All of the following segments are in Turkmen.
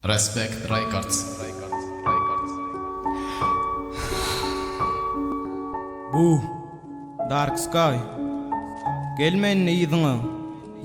Respect Records. Bu Dark Sky. Gelme indi yzyňa.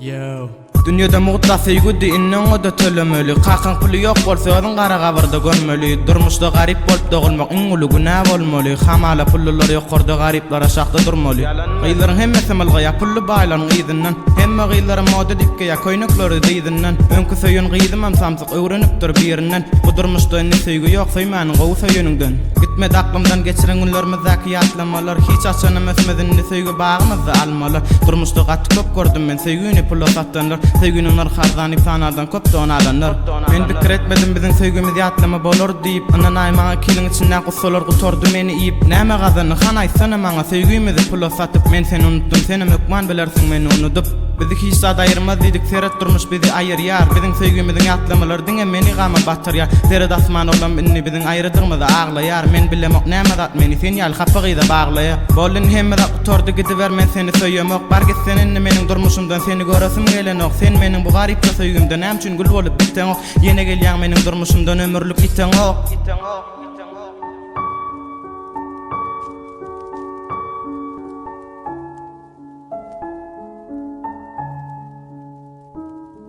Yo. Dünýede mugtla söýgüdi, indi oňa-da tölemeli. Kakaň puly ýok bolsa özüň gara gabyrda gömmeli. Durmuşda garyp bolup dogulmak iň uly günä bolmaly. Hamala pullular ýokarda garyplar aşakda durmaly. Gyzlaryň hemmesi mylgaýar pully baýlaryň yzyndan. Hemme gyzlaram moda diýip geýýär köýnekleri dyzyndan. Öňki söýen gyzymam samsyk öwrenipdir birinden. Bu durmuşda indi söýgi ýok söýmäniň gowy söýeniňden. Gitmedi aklymdan geçiren günlerimizdäki ýatlamalar. Hiç haçanam ösmez indi söýgi bagymyzda almalar. Durmuşda gaty köp gördüm men söýgini pula satanlar. Söýginiň nyrhy arzan diýip sanardan köp don alanlar. Men pikir etmedim biziň söýgimiz ýatlama bolar diýip. Ynanaý maňa kiliň içindäki gussalar gutardy meni iýip. Näme gazandyň hany aýtsana maňa söýgimizi pula satyp. Men seni unutdym senem hökman bilersiň meni unudyp. Bizi hiç zat aýyrmaz diýdik seret durmuş bizi aýyrýar. Biziň söýgimiziň ýatlamalary diňe meni gama batyrýar. Seret asman olam indi biziň aýrydygymyza aglaýar. Men bilemok näme zat meni sen ýaly hapa gyza baglaýar. Boldy indi hemme zat gutardy gidiber men seni söýemok. Bar gitsen indi meniň durmuşymdan seni göresim gelenok. Sen meniň bu garypja söýgimde näme üçin gül bolup biteňok. Ýene gelýäň meniň durmuşymdan ömürlik ýiteňok.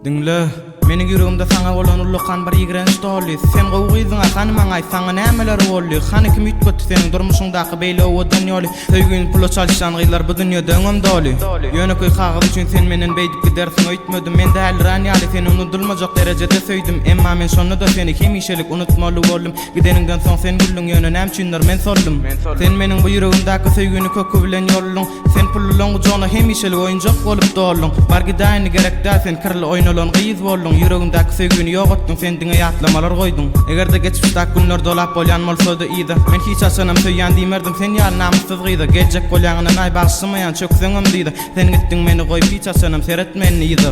Diňle, meniň ýüregimde saňa bolan ullakan bir ýigrenç doldy. Sen gowy gyzdyň-a, hany maňa aýt, saňa nämeler boldy? Hany kim üýtgetdi seniň durmuşyňdaky beýle owadan ýoly? Söýgini pula çalyşýan gyzlar bu dünýede öňem doly. Ýönekeý kagyz üçin sen menden beýdip gidersiň öýtmedim. Men dälirän ýaly seni unudylmajak derejede söýdüm. Emma men şonda-da seni hemişelik unutmaly boldum. Gideniňden soň sen güldüň, ýöne näme üçindir men soldum. Sen meniň bu ýüregimdäki söýgini köki bilen ýolduň. Sen pullylaň gujagyna hemişelik oýunjak bolup dolduň. Bar gidäý indi gerek däl sen kirli oýnalan gyz bolduň. Ýüregimdäki söýgini ýok etdiň sen diňe ýatlamalar goýduň. Egerde geçmişdäki günler dolap bolýan bolsady yza. Men hiç haçanam söýýän diýmerdim sen ýaly namyssyz gyza. Geljek bolýaň ynanaý bagyşlamaýan çökseňem dyza. Sen gitdiň meni goýup hiç haçanam seretme indi yza.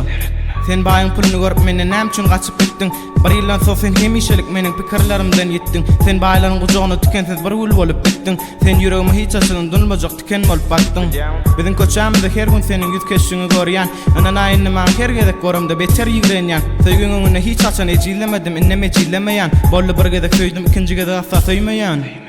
Sen baýyň puluny görüp menden näme üçin gaçyp gitdiň. Bir ýyldan soň sen hemişelik meniň pikirlerimden ýitdiň. Sen baýlaryň gujagyna tikensiz bir gül bolup bitdiň. Sen ýüregime hiç haçanam dynmajak tiken bolup batdyň. Biziň köçämizde her gün seniň ýüz keşbiňi görýän. Ynanaý indi maňa her gezek göremde beter ýigrenýän. Söýgiň öňünde hiç haçan ejizlemedim, indem ejizlemeýän. Boldy bir gezek söýdüm, ikinji gezek asla söýmeýän.